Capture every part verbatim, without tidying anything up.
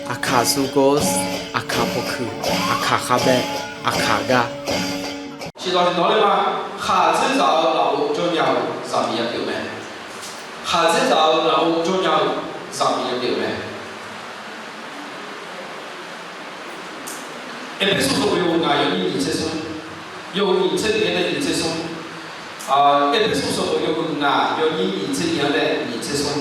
Aqkaq suvgor, aqkaq pawkuiq, aqkaq khavbae, aqkaq gar. Siqzawq siqnawq ler ma. Khaqdzerzaq-euq lafov jawrnya-eu zaqmiq ya pyeuf mae. Khaqdzerzaq-euq lafov jawrnya-eu zaqmiq ya pyeuf mae. Erpersu sanqbof yawhuiq ngaq yawnyir nyiq tser smr, yawhuiq nyiq tser nyiq-anr nae nyiq tser smr. Erpersu sanqbof yawhuiq ngaq yawnyir nyiq tser nyiq-anr nae nyiq tser smr.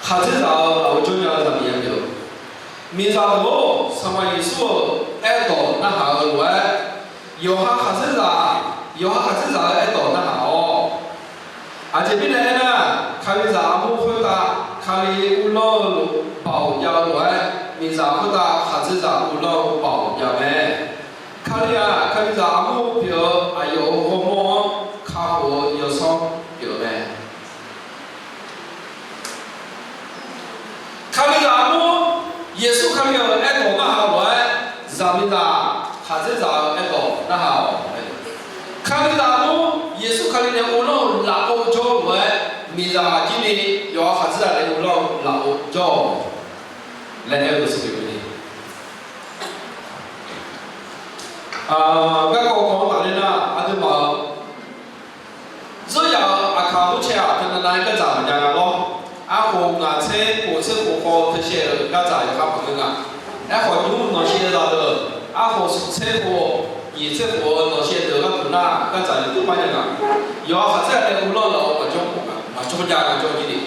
Khaqdzerzaq-euq lafov jawrnya-eu zaqmiq ya pyeuf-eu. Miqzaq deuq-or, Sanqpaq Yeqsur-euq aerdawq narhaq-eu lof-aer, yawqha khaqdzerzaq, yawqha khaqdzerzaq-euq aerdawq narhaq-awr, aqjeq mirnae aernar, Kalizaq armur khoertav Kali uvlanr-eu lof baoq jav-eu lof-aer, miqzaq khoertav khaqdzerzaq uvlanr-eu baoq jav mae. Kali-aq, Kalizaq armur pyeuf-eu aqyawf-euq ghawrmawr-anr kakhof-eu yawsanr pyeuf-eu mae. Kalizaq armur, Yeqsur Kali-euq aerdawq narhaq-eu lof-aer, zaqmiqzaq khaqdzerzaq-euq aerdawq narhaq-awq. Kalizaq armur, Yeqsur Kali nae uvlanr-eu lafov jawr-eu lof-aer, miqzaq aqjir ni yawqha khaqdzerzaq nae uvlanr-eu lafov jawr-awq laer aer-eu siqyoeq ni. Garkawv kawv-anr tafler nar, aqduimaf-euq zeur yaf-euq aqkaq khoercae-aq, taqnavnav-aer gardzaq maqjav nga lawr. Arkhof ngaq tser khof tser khof khawf-eu teushar-euq gardzaq yawkhav maqngeur nga. Aerkhawf, nymr nanqshaev zaqdeuq, arkhof smq tser khof, nyiq tser khof-eu nanqshaev deuq gharduq nar, gardzaq yawduq par jav nga. Yawqha khaqdzerzaq nae uvlanr-eu lafov maqjawr khof nga, maqjawr jav nga jawr jir ni.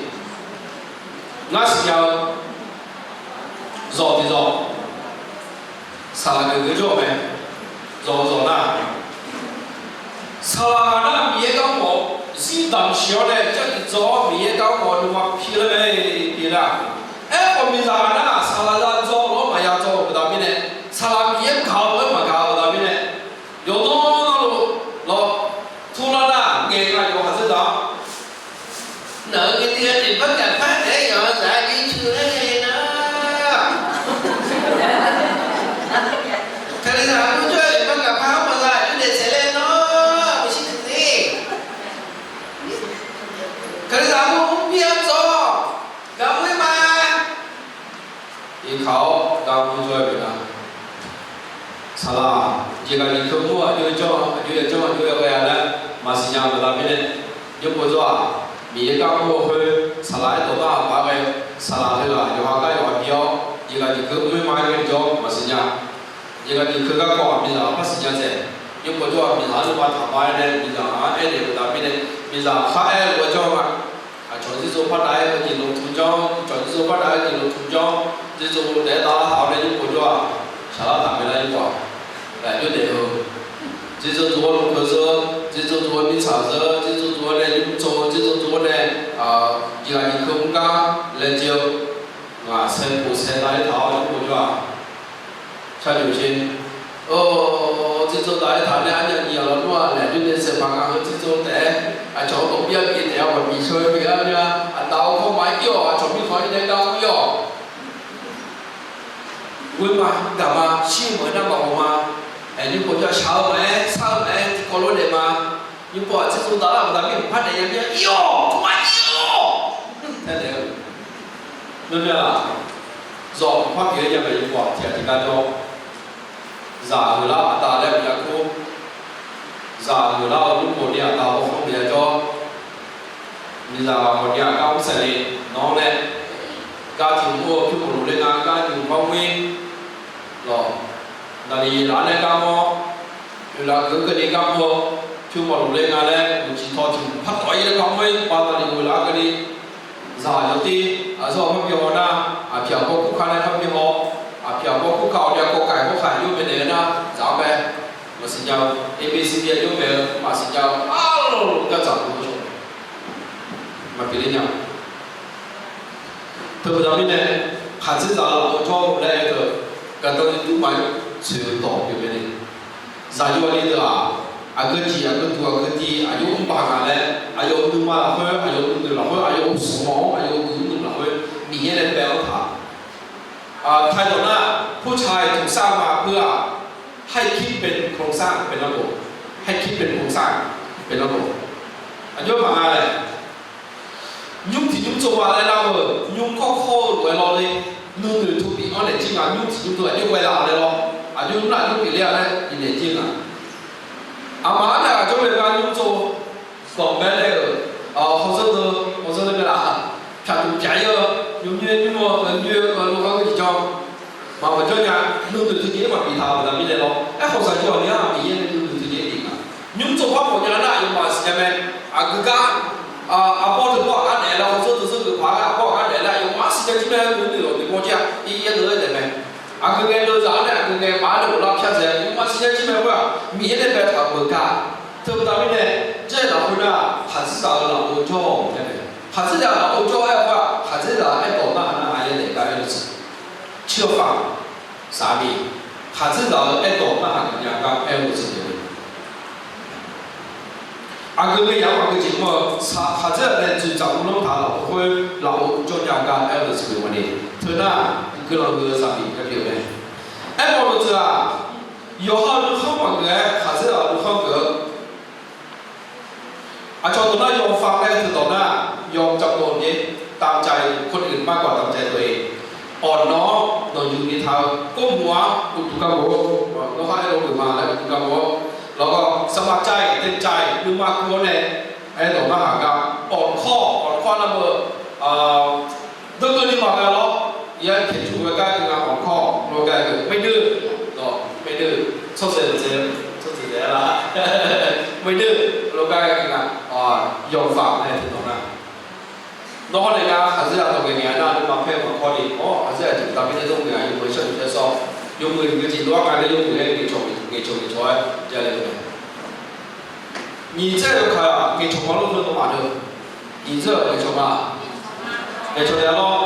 Ngar siqnya-eu zawq tiqzawq, saqlaq geuf geuf jawr-eu mae. Zawq-eu zawq nar, saqlaq ghaq nar Miqyaer garkawv zir damq siq-awr nae, jarlif dzaw-awr Miqyaer garkawv nuima pi laer mae, pi nar. Aerkhawf, miqzaq nar saqlaq za dzaw-awr maqya dzaw-euq baqda mirnae, saqlaq Miqyaer gaq-eu lof-aer maqgaq-eu baqda mirnae, yawqnan navluf lawr, turlar nar ngaeq nga yawqha khaqdzerzaq-anr. Nawq-euq gui tiv-eu tiqpar gaqpar taef-aer yawqha zaq-aer jir cu laer ghae nar, Kalizaq armur jawr-eu tiqpar gaqpar maqza aqjox daef saef laer nawr maqshir teuq ni. Kalizaq armur mr-ir-awr dzawr, gaq mr-ir ma. Iqkaq-awr gaq mr jawr-aer beuq nar, saqlaq jeqgaq jeqkeuv mr aqjox jawr, aqjox ya jawr, aqjox ya ghae-a laer maqsiq nya-eu baqda mirnae, nymr pov jawr-aq, Miqyaer gar mr-eu khoer saqlaq aerdawq nar aqpar ghae, saqlaq heughaq yawqha gar yawqha bi-awr jeqgaq jeqkeuv mr-ir ma-aer ghae jawr maqsiq nya. Jeqgaq jeqkeuv garkawv-aq miqzaq par siqnya taef. Nymr pov jawr-aq miqzaq-anr nuima taqma-aer nae miqzaq-anr aernaeq-eu baqda mirnae, miqzaq khar aer-eu lof-aer jawr nga. Aqcawq dzerdzov par dav-aer heu jeq lof tmq janr, aqcawq dzerdzov par dav-aer heu jeq lof tmq janr, dzerdzov taef-aer dav lar taq-awr nae nymr pov jawr-aq, saqlar taq mae lar nymr pov-aq, aqjox daef-eu dzerdzov dov-awr lof keuv zeur, dzerdzov dov-awr mirtsaq zeur, dzerdzov dov-awr nae nymr tsov, dzerdzov dov-awr nae jeqgaq jeqkeuv mr gar laejae-eu ngaq saer pov saer dav-aer taq-awr nymr pov jawr-aq, sharnoeq sher. Dzerdzov dav-aer taq nae arnyaf nyiq-aq lawnmr-aq laeq jawr nae saeqpaq ngaq heu dzerdzov taef-aer aqcawq-anr dawq byav bif taef-aer ghawqmiq shawr-aer pyeuf-aer mya. Aqdaq-awr kawrma ir-awq, aqcawq mirkhanq-anr ir nae gar mr ir-awq. Ghoer ma, gaq ma, shir-eu maqngeur nar maqghawq ma. Aer, nymr pov jawr-aq shaq-eu maqaer, sar-eu maqaer, tiqkawv lof daef ma. Nymr pov-aq dzerdzov dav lar-eu baqda mirkhanq par daef nya mya ir-awq, kawrma ir-awq. Aer daef-eu mya mya-aq, zawq par pyeuf-aer nya mae. Nymr pov-aq tiqghaq tiqgar jawr, zaq heular aqda laer maqya kur, zaq heular-eu nymr pov ni aqda hawkhanr maqya jawr, miqzaq ghaq khawf ni aqgar mr saeq le, nawq-anr nae gar tiq mr-eu pyur mawq luf ler nga, gar nymq bar mr-ir lawq. Naqliq laf-anr nae gar mr-awr, oeqlaf geuf keuvni gar mr-eu pyur mawq luf ler nga laer uqcif taw tiq mq par tawf-ir laer gar mr-ir, ba naqliq oeqlaf keuvni zaq yawtir aqzawr par bi haw nar, aqpyaq baw kur ka nae par bi haw, aqpyaq baw kur ka-awq ni aqkawv kaiq hawr kaiq yawr bae naeq-eu nar zaq-anr bae maqsiq nya-eu, A B C D-a yawr bae-eu maqsiq nya-eu arlawr gardzaq-eu maqpyeuf ler nya. Teubaqda mirnae, khaqdzerzaq-eu lafov jawr-eu laer aer-eu, gardanr ni dur ma-aer tsoeq-eu dawq pyeuf mae ni. Zaqyo aqli deuq-aq, aqgeu jeq aqgeu duq aqgeu di aqyawf mr baq ngaq laer, aqyawf nuima lafkhoer, aqyawf nuinoeq lafkhoer, aqyawf smq mawf-anr aqyawf guiq mr nuinoeq lafkhoer Miqyaer nae bae-anr taq. ไทย-anr nar, ผู้ชายถูกสร้างมาเพื่อให้คิดเป็นโครงสร้างเป็นระบบ ให้คิดเป็นโครงสร้างเป็นระบบ aqjox maqnga laer. tsov-a laer nar-eu, nymr kawrkawr-eu lof-aer lawr ler, nuinoeq tov bif-anr naeq jir nga, nymr tiq nymr dov aqjox ghae laf-a laer lawr, aqjox nymr aqjox pyeufler-a laer bifnaeq jir nga. Aqma-anr nae aqjox ghae gar nymr tsov, ganq bae laer-euq, hawzeur deuv, hawzeur deuv bae laf, pyaq duq pyaq-ir-eu, nymr nymr-eu, nymr-eu, logar geur tiqjawr, maqmaqjawr nya, nuinoeq tov jeq-aer maqbif taq-euq baqda mirnae lawr. Aerkhawf, zaqyo-awq ni-anr Miqyaer nae nuinoeq tov jeq-aer bif nga. Nymr tsov par mawf nya nar, aqyawfmaf siqnya mae. Aqgeu gar, arbawr teu bawr aqgar naeq-aer laer, hawzeur deuv zeur deuv paq-aer arbawr aqgar naeq-aer laer, aqyawfmaf siqnya jir mae, nuinoeq lawq noeqmawr jir-a, ir yaer deuv-aer daef mae. Aqgeu ngae deuv zaq-anr nae, aqgeu ngae maf-anr nae ghoflar pyar dzae, aqyawfmaf siqnya jir mae khoer-aq, Miqyaer nae baetaq-euq beugar. Teubaqda mirnae, jarlif lafkhoer nar, khaqdzerzaq-euq lafov jawr-awq laer mae. Khaqdzerzaq lafov jawr-aer-eu khoer-aq, khaqdzerzaq aerdawq narhaq narhaq yaer daef gar aer-eu siq. Ciqfaq, saqmiq, khaqdzerzaq-euq aerdawq narhaq nya gar aer-eu siq jeq. Aqgeu ngae yaq-anr aqgeu jeq mr-eu, khaqdzerzaq nae dzoeqdzaq uvlanr taq-eu lafov khoer lafov jawr nya gar aer-eu siq jeq ma ni. Teunar, guiqlanq huiq-eu saqmiq gharduq mae. Aermawf-eu deuq-aq, yawqha-euq nuikhanr maqgeuf-aer khaqdzerzaq-euq nuikhanr geuf-eu Aqcawq dawq nar, ยอมฟัง laer teu dawq nar, ยอมจำนน jeq, ตามใจคนอื่นมากกว่าตามใจตัวเอง. Awqnawr-anr nawq yuni taq-eu, โกหก-anr uqduq gar mawf-awr, nawr khar aer-eu geuf ma laer uqduq gar mawf-awr, lawqgar สมัครใจ เต็มใจ nuima kuv-awr nae aerdawq narhaq gar, awqkawr, awqkawr nar beu, deuv keuvni maqghae lawr, yar paeqtmq ghae gar keuv nga, awqkawr lawr gar keuv, ไม่ดื้อ, dawq ไม่ดื้อ, tsawrtsaev dawqtsaev, tsawrtsaev dzaeq-aer lar, ไม่ดื้อ lawr gar keuv nga, ยอมฟัง nae teu dawq nar. Nawr hawr nae ngar khaqdzerzaq dawq ngaeq ngaeq-a nar, nuima paer-eu maqkawr ni, awr, khaqdzerzaq jeq taq mirnae dawr ngaeq-a, yawmuiq-aer shawr-eu tae sawr, yawmuiq-eu jeq dawr-aer nga nae yawmuiq-aer ngaeqcawq ngaeqcawq ngaeqcawq-aer jale-eu mae. Nyiq dzaer-eu kaq-aq ngaeqcawq ma lor, dawq maqdeuq. Nyiq dzaer-euq ngaeqcawq ma, ngaeqcawq naeq-a lawr.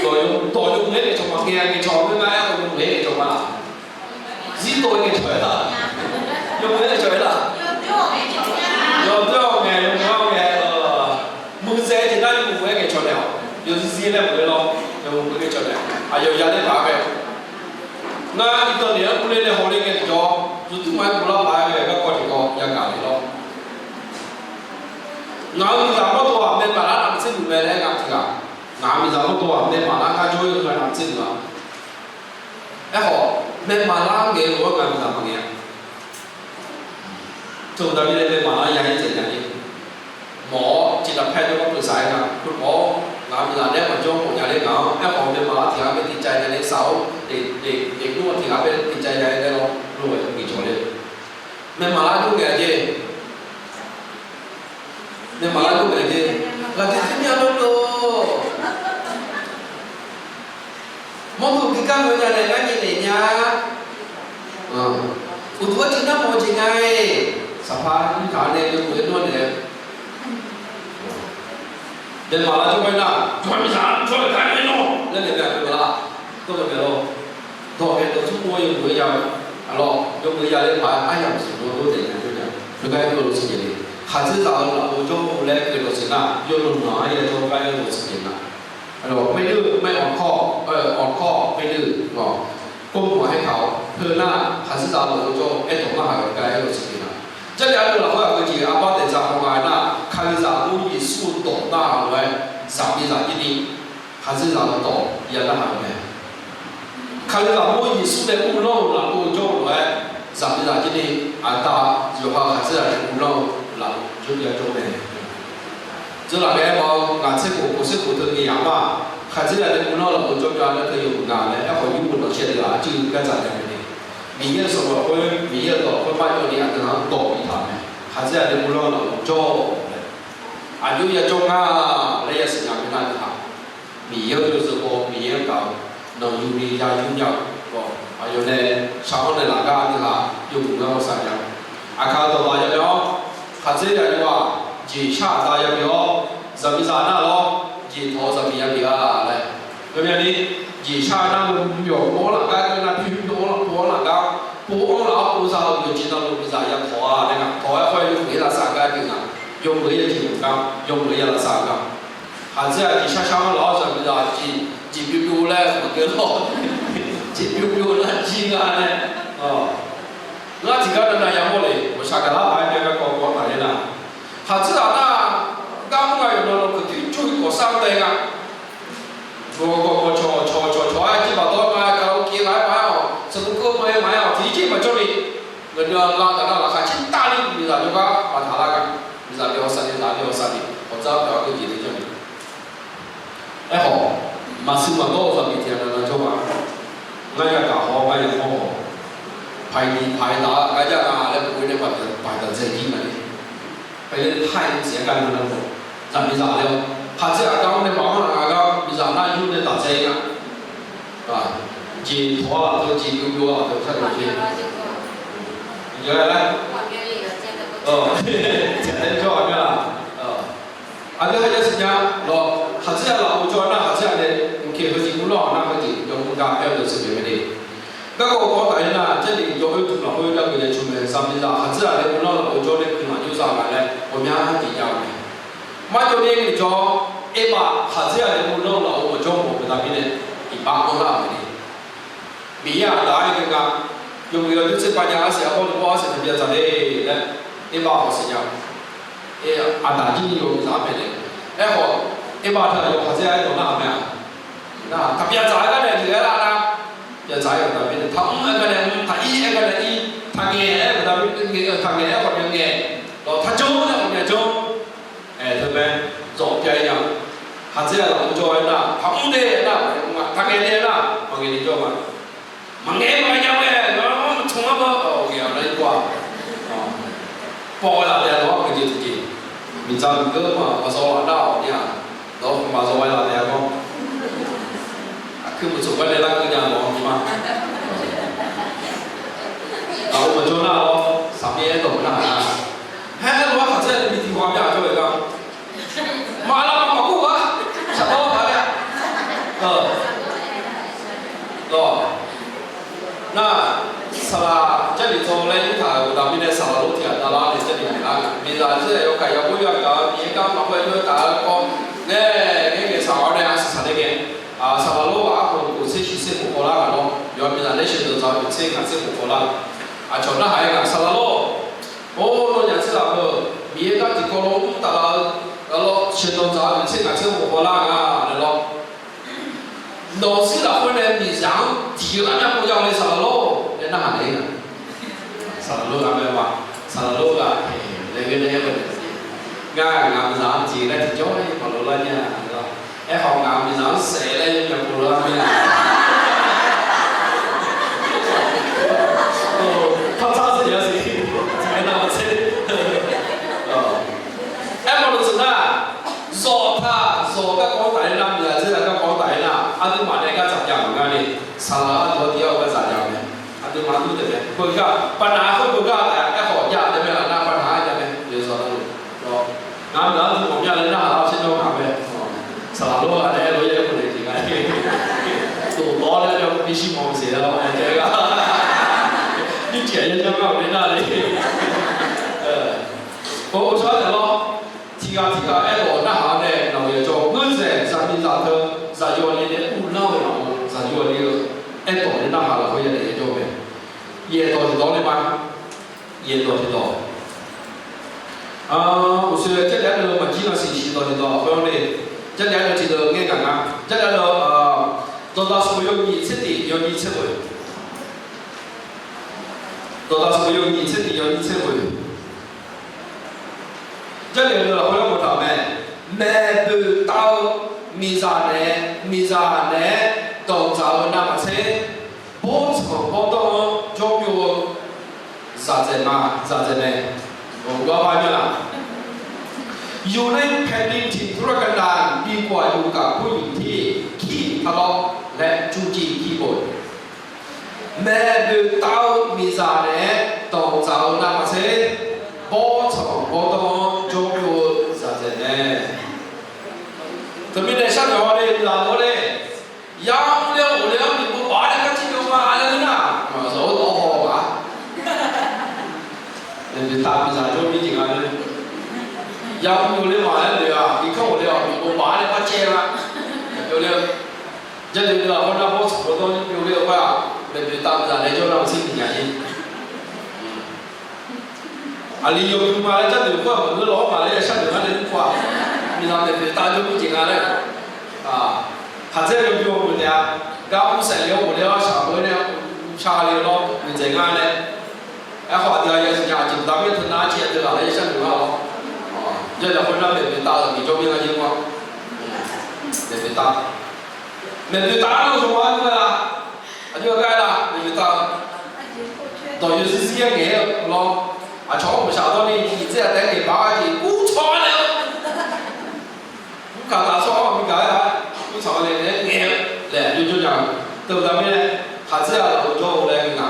Dawq yawmuiq-aer ngaeqcawq ma, ngaeq-a ngaeqcawq, meuq ngar-aer dawq yawmuiq-aer ngaeqcawq ma laq. Zir dawq-aer ngaeqcawq-aer laq. Yawmuiq-aer ngaeqcawq-aer laq. Yawdoer-awq ngaeq, yawmuiq-awr ngaeq, muiqdzaeq jeq nar yawmuiq-aer ngaeqcawq naeq-awq. Yawzir zir laer maqghae lawr, yawmuiq-aer ngaeqcawq naeq. Aqyawf ya ler paq-aer ghae. Ngar iqdan naeq-anr uvle nae hawle ngae tiqjawr, zuqtur ma-aer uvlar paq-aer ghae garkawv tiqkawv yagaq le lawr. Ngaq-euq miqzaq mawrdo-aq, maermaf lar navmaqtser muiq mae laer ngaq tiq ghaq. Ngaq-euq miqzaq mawrdo-aq, maermaf lar gar jawr-ir-eu navmaqtser muiq-a. Aerkhawf, maermaf lar ngaeq-eu lof-aer ngaq miqzaq maqngaeq-a. Teudav mirnae maermaf lar ya-ir dzaeq nya-ir. Mawf-awr tiqdaq paer dawr-awr peuq saq-aer nga, peuq mawf-awr ngaq-euq miqzaq naeq-aer maqjawr mawf nya ler ngaq-anr, aerkhawf maermaf lar tiq ghaq bae tiqcav nya ler saq-awr, daef dur-awr tiq ghaq bae tiqcav nya ler lawr, lof-aer ngaeqcawq ler. Maermaf lar dur ngaeq-a jeq. Maermaf lar dur ngaeq-a jeq. Ghaqdui tser myav lor-or. Mawrduq bi gar mawr nya nae ngar nyae naeq nya. Uqduq-aer tiq nar mawf-eu jeq nga-iq. Saqpar yurtaq nae yawmuiq-aer nawr naeq-aer, maermaf lar jawr gar nar, jawr-aer miqzaq jawr-aer gar nae nawr laer naeq naeq-a lar. Dawr-eu mae lawr. Dawq ngae dawq tsawrmawr yawmuiq-aer ya-eu, aqlawq yawmuiq ya ler paq-aer aryamq siq dawr dawr daef nya jawr nya. Khoergar aer-eu lawq siq jeq le. Khaqdzerzaq-euq lafov jawr-eu laer aer-eu lawq siq nar, yawlmq nanq-anr ya jawr gar aer-eu lawq siq jeq nar, aqlawq ไม่ดื้อ ไม่อ่อนข้อ เออ อ่อนข้อ ไม่ดื้อ nar, ควบคุมให้เขา teu nar, khaqdzerzaq-euq lafov jawr-eu aerdawq narhaq-eu gar aer-eu lawq siq jeq nar. Jarlif ardeuv lafkhoer aqgeu jeq arbar daefzaq haw nga nar, Kalizaq mur Yeqsur-eu dawq narhaq-eu lof-aer, zaqmiqzaq jir ni khaqdzerzaq-euq dawq ya narhaq-eu mae. Kalizaq mur Yeqsur nae uvlanr-eu lafov jawr-eu lof-aer, zaqmiqzaq jir ni aqda yawqha khaqdzerzaq nae uvlanr-eu lafov jawr ya jawr mae. Dzeurlaf nae aermawf-eu ngaq tser khof khof tser khof teu ni yaq ma, khaqdzerzaq nae uvlanr-eu lafov jawr ya laer teu yawmuiq nga laer aerkhawf yurmov dawq caer deuq-aq arcuiv gardzaq nae mae ni. Miqyaer-euq sanqbof khoer, Miqyaer-euq dawq khoer mar-aer ni aqdui-anr dawq bif taq mae. Khaqdzerzaq nae uvlanr-eu lafov jawr mae. Aqjox ya jawr nga laer yasiq nya mae nar aqdui-aq, Miqyaer-anr yawzeu baw, Miqyaer-anr gaq-eu, nanqyuni ya yur nya-eu, aqyawf nae shaq-anr nae laf gar aqdui-aq yawmuiq ngar hawsav nya. Aqkaq dawqdaq ya nae-awr, khaqdzerzaq yawqghaq jeqshar aqda ya pyeuf-awr, zaqmiqzaq nar lawr, jeqtawq-eu zaqmiq ya pyeuf-a laer, yawmyani jeqshar nar-eu myawq pov-anr laf gar, nar pyur pyur-anr laf pov-anr laf gar, pov-anr laf-awr pov za-euq yawqjeq navluf miqzaq ya tawq-a laer nga. Tawq-aer khoer yawmuiq-aer lavsav gar pyeuf nga. Yawmuiq-aer ya jeq maqgar, yawmuiq-aer ya lavsav-eu gar. Khaqdzerzaq jeqshar shar-anr laf-awr zaqmiqzaq jeq, jeq pyur pyur laer maqngeur lawr. Jeq pyur pyur nar jir nga nae, ngar tiqgar navnav yamawr le, ghawqshaq gaqlar paq-aer byaer garkawv kawv taq ler nar, khaqdzerzaq nar, gar mr nga yawqnan lawq keuq pyur jur-eu kawqsar-anr tae nga. Lavtaf nar laqkhaq caer tavni miqzaq jawrgar maqtaq lar gar, miqzaq byaw sar ni, zaq byaw sar ni, hawqdzar pyaw-a geujeq ni janr-eu. Aerkhawf, maqsiq maqdawr-eu zaqmiq tiq ghaq navnav jawr ma. Ngar yagaq haw, ngar yamawr haw, paqi ni paq-aer taf-a gar jar nga laer bof-aer nae paq-aer taf dzae jir nga ni. Paqi laer par-aer siq-aer gar navnav-awr, zaqmiqzaq laer-awr, khaqdzer aqgar mr nae maqanr laf nga gar miqzaq nar yur nae taf dzae-ir nga. Jeq tawq-a laf teu, jeq byov byov-a laf teu sar-eu jeq. Yawqghaq laer, tiqghaq nae jawr-aq mya laf. Aqgeu ha jav siqnya lawq, khaqdzer-aq laf-eu jawr nar khaqdzer-aq nae, mqkeq heujeq mr lar-awq nar heujeq yawmuiq gar aer-eu deuq sheuqghae mae de. Garkawv kawv taf-aer nar, Jarlif jawr-eu tmq lafkhoer yagaq nae tsov mae, zaqmiqzaq khaqdzer-aq nae mr lar-eu jawr nae kuiq laf jawr za nga laer ghawqmya tiq jav-eu mae. Marjawv ni jawr, Erbaf khaqdzer-aq nae mr lar-eu laf-eu maqjawr mawf-eu baqda mirnae, iqbax anrlar-euq mae de. Miqyaer aqdaq-aer ghae nga, yawmuiq yawdoer tserpav nya-a siq arbawr ni bawr-a siq taqbyav dzaq le laer, Erbaf khawf siqnya. Aqdaq jir ni yawmuiq zaq-anr maeqnaeq. Aerkhawf, Erbaf teu aqyawf khaqdzer-aq aerdawq narhaq mae-aq, nar taqbyav dzaq-aer gar nae jeq aer lar nar, byav dzaq-aer baqda mirnae taqmr aer gar nae mr, taqir aer gar nae ir, taqngaeq aer baqda mirnae taqngaeq aer khawf mya ngaeq, lawq taqjanr aer khawf mya janr. Aer teu mae, zawq pyav-ir nya. Khaqdzer-aq laf-eu jawr-aer nar, taqmr de nar, taqngaeq de nar, maqngaeq ni jawr ma. Maqngaeq maqya mae, maqtmq-anr ma, ngaeq-awq nar ir kawv-a. Paw-aer laf taef-a nawq-anr keujeq tiqjeq. Miqdzaq miqgeur ma, maqzawq-a nar-awq ni-aq, nawq-anr maqzawq-aer laf taef-a nawr. Aqkuir maqtsoeq gar nae larkeuv nya nawq-anr ma. Aqgeu maqjawr nar-awr, saqmir aerdawq nar-aq nar. Haer-aer lof-aer khaqdzer-aq nae bi tiq ghaq myav jawr-eu gar. Maqlav maqkawr gar, shaqdawr taq-aer. Lawq. Nar, saqlaq Jarlif dzaw laer yurtaq-euq baqda mirnae saqlaq lor tiq ghaq davlar nae Jarlif maeqlar-eu miqzaq zir-aer yawkaq yawghoer yagaq-eu Miqyaer gar maqkhoer yurtaq-eu kawv nae, ngaer ngaeq saq-awr nae arsiq saq nae ngae. Saqlaq lor-aq arkhawf khof tser shiq tser khof khawvlar ghaq lawr, yawqha miqzaq nae sheuqdanq dzaq-eu tser ngaq tser khof khawvlar. Aqcawq narhaq-aer ghaq saqlaq lor. Or, nawnyaf tser laf heu, Miqyaer gar tiqkawv lawr mr taf laf-eu, ghaq lawr sheuqdanq dzaq-eu tser ngaq tser khof khawvlar nga laer lawr. Nawq-euq zir lafkhoer nae miqzaq-anr tiq ghaq nar pov ya-eu le saqlaq lor laer narhaq naeq-aer ghaq. Saqlaq lor ghaq mae ma, saqlaq lor ghaq laer ghae nae aer-eu, ngar ngaq miqzaq-anr tiq ghaq nar tiqjawr-aer maqloq lar nya-a. Aerkhawf ngaq miqzaq-anr saef laer yawmyaq pov lar nya-a. Partsar tser jav siq, tiq ghaq nar tser. Aermawf-eu teuq nar, zawqtaq zawq garkawv-anr taf-aer nar, miqzaq zir-aq garkawv-anr taf-aer nar, aqduimaf nae gar dzaq jav-euq ngar ni, saqlaq ardawq-anr tiv-awr gar dzaq jav-eu mae. Aqduimaf dur taef mae. Beugar baqnaq khoer beugar taef-a, aerkhawf jav taef mae laf nar baqnaq-aer jav mae. Yawzawq nar-eu, ngaq-anr nar aqduimaf myav laer narhaq lar-awr tser jawr ngaq mae. Saqlaq lor-aq nae aer lof-aer yaer khof naeq jeq nga. Dof tawv-awr laer myav mr bishir mawq-eu siq-aer lawr aer-eu gar, nymrcif-aq yaer janr gar-awq nae nar le. Or, shawr taef lawr. Tiq ghaq tiq ghaq aerdawq narhaq-awr nae naqbawq yajawr ngeur dzaeq zaqmiqzaq teu zaqyo le nae uvlanr-eu lafov zaqyo le-eu aerdawq nae narhaq lafkhoer yadaef yajawr mae. Yaeqdawq tiqdawq nae ma. Yaeqdawq tiqdawq. Uqshoe Jarlif arneu maqjir nar siq shiqdawq tiqdawq khoer-anr nae, Jarlif arneu tiqdeuq ngaer gaq nga. Jarlif arneu, dawqdaq smq yawnyif tser tiq yawnyir tser ghoeq. Dawqdaq smq yawnyif tser tiq yawnyir tser ghoeq. Jarlif arneu lafkhoer-anr mawf taq mae. Maeqboeq tav-eu miqzaq naeq-aer, miqzaq naeq-aer danqdzaq-eu navmaqtser, bawrtsanq bawrdawr-anr jawrbyov-eu zaqdzaeq ma, zaqdzaeq mae. Ghawqmya laf. อยู่ในแผ่นดินถิ่นทุรกันดาร ดีกว่าอยู่กับผู้หญิงที่ขี้ทะเลาะและจู้จี้ขี้บ่น Maeqboeq tav-eu miqzaq naeq-aer danqdzaq-eu navmaqtser, bawrtsanq bawrdawr-anr jawrbyov-eu zaqdzaeq mae. Teumirnae sharnoeq haw le, lafov le, yamr le ghofle-awr miqpov baf-awr nae kharjir byov ma laer ngeur nar, maqzawq-awr dawv haw-eu ghaq. Maeqboeq tav miqzaq jawr mir jeq nga le. Yamr byov le ma laer noeq-aq, miqkanr ghofle-awq miqpov baf-awr nae kharcaev-eu ma. Byov le-eu Jarlif deuq-aq hawnar bawrtsanq bawrdawr-anr byov le-eu khoer-aq, maeqboeq tav miqzaq naeq-aer jawr nar maqtser tiq ghaq-ir. Aqli yawbymr ma laer Jarlif khoer-aq maqngeur lawq-awr ma laer yashar deuq ngar nae mr pov-aq. Miqzaq maeqboeq tav jawr mir jeq nga laer. Khaqdzer yawbymr-eu taef-a, gar mr saef le-awr ghofle-awr shaq-eu nae, shaq le-awr noeqdzaeq nga laer. Aerkhawf aqdui-aq yasiq nya aqjeq baqda mir-aer teunav arciv-aer deuv ghaq laer yashar noeq-a lawr. Jawr-eu lafkhoer nar maeqboeq taf-euq miqjawr mir-a jir-a. Maeqboeq taf. Maeqboeq taf-anr yawzmq-a jir-a. Aqjox-aer gar-aer la maeqboeq taf-eu. Dawq yawzir zir-aer ngaeq-aer lawr. Aqcawq-anr maqshaq dawrni iqtser-aq taef-aer ngaeq baq-a jeq ur tawq-a nae-eu. Mrkaq taf tsawrhaq-anr bi gaq-aer-a, mrtsaq-anr nae naeq-aer ngaeq-eu laer aqjox jawr nya-eu. Teubaqda mirnae, khaqdzer-aq lafov jawr-eu laer nga.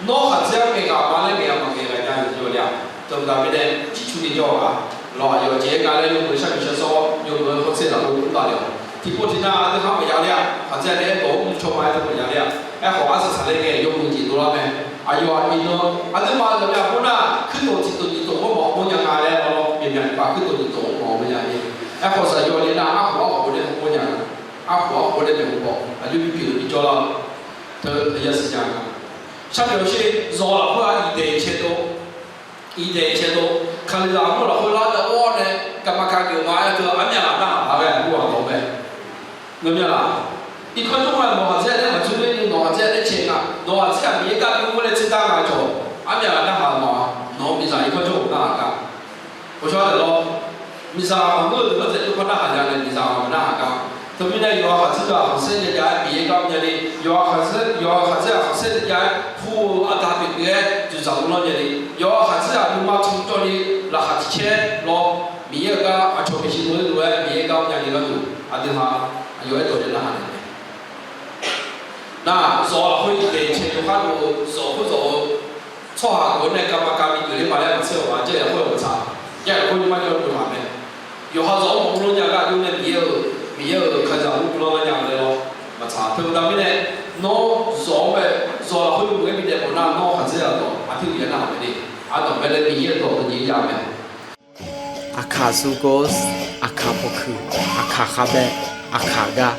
Nawr khaqdzer-anr ngaeq ghaq ma laer ngaeq-a maqngaeq ghaq nya-eu yawle-aq. Teubaqda mirnae, ciqcurni jawr-eu-aq, lawq aqyawf jeq-aer nga laer yawmuiq-eu sharnoeq sharsawr yawmuiq-eu hawtser lafkhoer mr taf le-awq. Tiqpov tiqnav aqdui khar maqya ler-a, khaqdzer nae-aer dawq-anr mr caw ma-aer teu maqya ler-a. Aerkhawf arsaq saqler ngae yawmuiq jeq dovlar mae. Aqyawf-aq iqnan aqduimaf-euq zaqmya khoer nar kuirtof tiqtof nyiqtof-anr mawf-awr nya nga laer lawr, myaqmyaq tiqpav kuirtof nyiqtof-anr mawf-awr nya-a. Aerkhawf saqyawf le nar arkhof arkhof nae mawf-awr nya nga. Arkhof arkhof nae maeqhu paw aqjox bi pyeuf-eu bi jawrlar-eu. Teu yasiq nya nga. Sharnoeq sher zawq-eu lafkhoer-aq iqdaeq cae dov. Iqdaeq cae dov. Kalizaq armur lafkhoer lar dav-awr nae gaqma ka geuf ma-aer teu armyav ghaq narhaq paq ghae aqbur ghaq dawq mae. Ngeurmya laf. Irkanr jawr-aq nawq khaqdzer-aq laer maqdzoer ler ni nawq khaqdzer-aq laer cae nga. Nawq khaqdzer-aq Miqyaer gar bi mr laer tser dar nga cawq. Armyav ghaq narhaq-eu ma. Nawq-eu miqzaq irkanr jawr-eu narhaq gar. Ghawqshawr-aer taef lawr. Miqzaq maqngeur-eu deuq-anr dzaeq-eu par narhaq nya nae miqzaq maqnarhaq gar. Teumirnae yawqha khaqdzer-aq khanqsaer jav jav-aer Miqyaer gar mr nya ni, yawqha khaqdzer, yawqha khaqdzer-aq khanqsaer jav jav-aer pu-eu aqda pyeuf pyeuf-aer dzoeqdzaq mrlanr nya ni, yawqha khaqdzer-aq nuima tmq cawv ni laqkhaq tiq caer lawr, Miqyaer-euq gar aqcawq maeqshi dov-aer dov-aer Miqyaer gar mr nya ni gharduq aqdui ha aqyawf-aer dawq nae narhaq naeq mae. Nar, zawq lafkhoer iqdaeq cae dov khar dov-eu zawq khoer zawq-eu tsawrhaq khoer nae gaqma ka bi geuf ler ma laer maqtser-awq ma. Jarlif lafkhoer-eu maqtsaq, jarlif lafkhoer nuima jawr dov taq mae. Yawqha zawq-anr maqmr lanr nya gar aqjox nae Miqyaer-euq, Miqyaer-euq kalizaq mr lanr nya-eu laer lawr maqtsaq. Teubaqda mirnae, nawr zawq-anr bae, zawq lafkhoer yawmuiq-aer bi daef mawf nar nawr khaqdzer-aq dawq aqtir uqyaer narhaq mae de. Ardanq mae laer Miqyaer-euq dawq dawqnyiq jav mae. Aqkaq sugos, aqkaq pawkuiq, aqkaq khavbae, aqkaq gar.